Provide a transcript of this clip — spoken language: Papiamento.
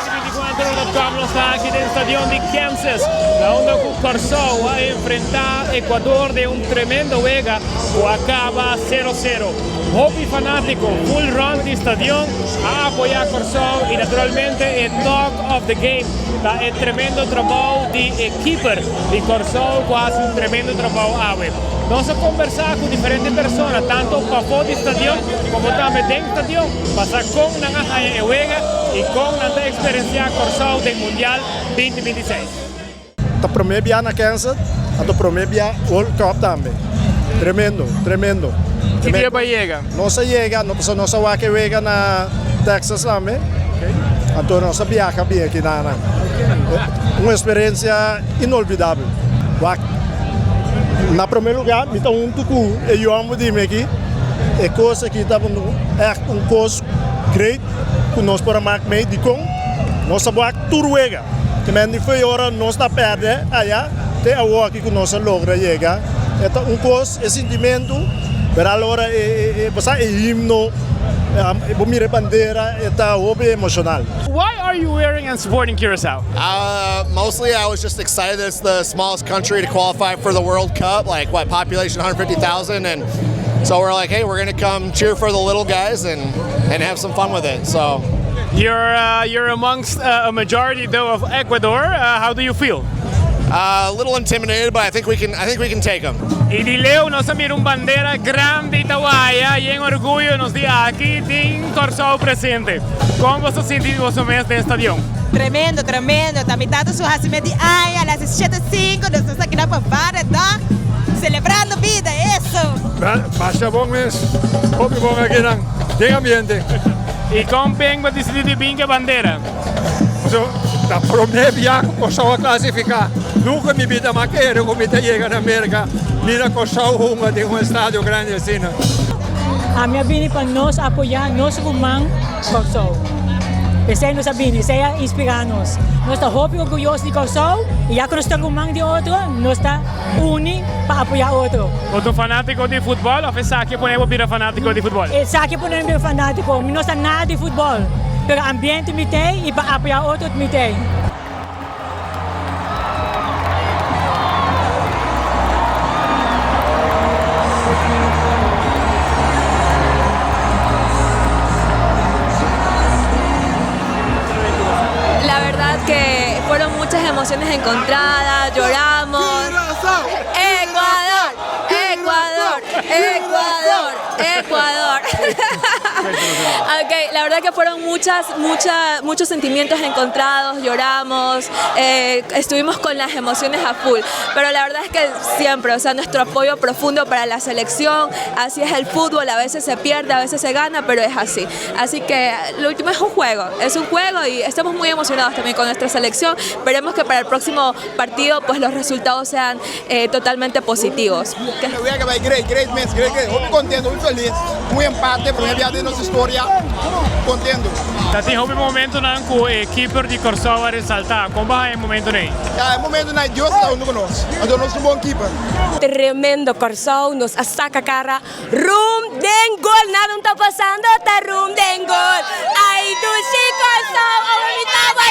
24 nos ta aki den stadion di Kansas, na unda ku Kòrsou a enfrentá Ecuador den un tremendo wega ku a kaba sero sero. Hopi fanátiko full rònt di stadion a apoyá Kòrsou i naturalmente e talk of the game ta e tremendo trabou di e keeper di Kòrsou ku a hasi un tremendo trabou awe. Nos a kombersá ku diferente persona tanto pafó di stadion komo tambe den stadion pa sa kon nan a haña e wega i kon nan ta eksperensiá Kòrsou den Mundial 2026. Ta promé bia na Kansas, anto promé bia World Cup tambe. Tremendo, tremendo. Ki dia bo a yega? Nos a yega, no pasobra nos a wak e wega na Texas tambe, anto nos a biaha bien aki na nan. Un experiencia inolvidabel. Wak, na promé lugar mi ta huntu ku e yòmber di mi aki, e kos aki ta ègt un kos great ku nos por a mak mei. Dikon? Nos a wak tur wega. Te men di fo'i ora nos ta pèrdè aya te awor aki ku nos a logra yega. E ta un kos, e sintimentu, pero alora e bo sa e himno, bo mira e bandera, e ta hopi emoshonal. Why are you wearing and supporting Curaçao? Mostly I was just excited that it's the smallest country to qualify for the World Cup, like what population 150,000 and so we're like hey we're gonna come cheer for the little guys and and have some fun with it so. You're uh, you're amongst uh, a majority though of Ecuador. Uh, how do you feel? Uh, a little intimidated, but I think we can I think we can take them. I di leu nos a mira un bandera grandi ta waya i en orguyo nos di aki tin Kòrsou presente. Kon boso sinti di boso mes den stadion? Tremendo, tremendo. Ta mi tata su hasimet di aña, el hasi shete sinku, nos nos a keda pa varios dag celebrando bida, eso! Masha bon mes, hopi bon akinan, den ambiente. I kon ben bo disidí di bin ku e bandera? Pasobra ta promé bia ku Kòrsou a klasifiká. Nunka mi bida m'a kere ku mi ta yega na Merka mira Kòrsou hunga den un estadio grandi asina. Ami a bini pa nos apoyá nos ruman Kòrsou. P'esei nos a bini, esei a inspirá nos. Nos ta hopi orguyoso di Kòrsou i ya ku nos ta ruman di otro, nos ta uni pa apoyá otro. Bo ta un fanátiko di futbòl òf esaki a pone bo bira fanátiko di futbòl? Esaki a pone mi bira fanátiko. Mi no sa nada di futbòl, pero ambiente mi t'ei i pa apoyá otro mi t'ei. La verdad que fueron muchas emociones encontradas, lloramos. Ecuador, Ecuador, Ecuador, Ecuador. Ok, la verdad que fueron muchas, muchas, muchos sentimientos encontrados, lloramos, eh, estuvimos con las emociones a full. Pero la verdad es que siempre, o sea, nuestro apoyo profundo para la selección, así es el fútbol, a veces se pierde, a veces se gana, pero es así. Así que lo último es un juego, es un juego y estamos muy emocionados también con nuestra selección. Esperemos que para el próximo partido pues los resultados sean eh, totalmente positivos. Great, great mes, great, great. Hopi contento, hopi feliz. Un empate, primer biaha den nos historia. Contento. Ta tin hopi momentonan cu e keeper di Corsou a resalta. Con bo haña e momentonan ey? Ya, e momentonan ey Dios ta hunto cu nos. Anto nos un bon keeper. Tremendo Corsou, nos a saca cara. Rum den gol, nada no ta pasando, ta rum den gol. Ay dushi Corsou, awe mi ta.